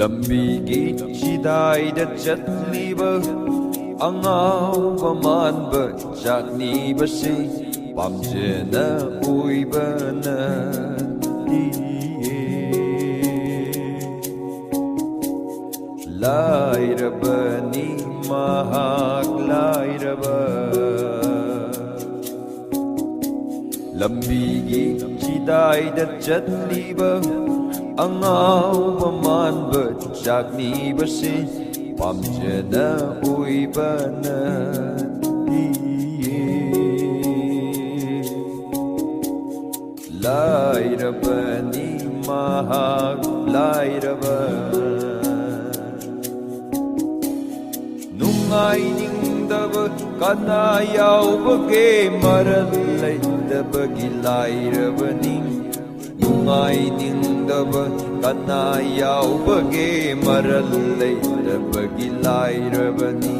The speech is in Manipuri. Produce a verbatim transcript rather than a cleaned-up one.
ꯂꯝꯕꯤꯒꯤ ꯆꯤꯗꯥꯏꯗ ꯆꯠꯂꯤꯕ ꯑꯉꯥꯎꯕ ꯃꯥꯟꯕ ꯆꯥꯛꯅꯤꯕꯁꯤ ꯄꯥꯝꯖꯅ ꯑꯣꯏꯕ ꯅꯠꯇꯤꯌꯦ꯫ ꯂꯥꯏꯔꯕꯅꯤ ꯃꯍꯥꯛ ꯂꯥꯏꯔꯕ꯫ ꯂꯝꯕꯤꯒꯤ ꯆꯤꯗꯥꯏꯗ ꯆꯠꯂꯤꯕ ꯑꯉꯥꯎꯕ ꯃꯥꯟꯕ ꯆꯥꯛꯅꯤꯕꯁꯤ ꯄꯥꯝꯖꯅ ꯑꯣꯏꯕ ꯅꯠꯇꯤꯌꯦ꯫ ꯂꯥꯏꯔꯕꯅꯤ ꯃꯍꯥꯛ ꯂꯥꯏꯔꯕ꯫ ꯅꯨꯡꯉꯥꯏꯅꯤꯡꯗꯕ ꯀꯅꯥ ꯌꯥꯎꯕꯒꯦ? ꯃꯔꯜ ꯂꯩꯇꯕꯒꯤ ꯂꯥꯏꯔꯕꯅꯤ꯫ ꯅꯨꯡꯉꯥꯏꯅꯤꯡꯗꯕ ꯀꯅꯥ ꯌꯥꯎꯕꯒꯦ? ꯃꯔꯜ ꯂꯩꯇꯕꯒꯤ ꯂꯥꯏꯔꯕꯅꯤ꯫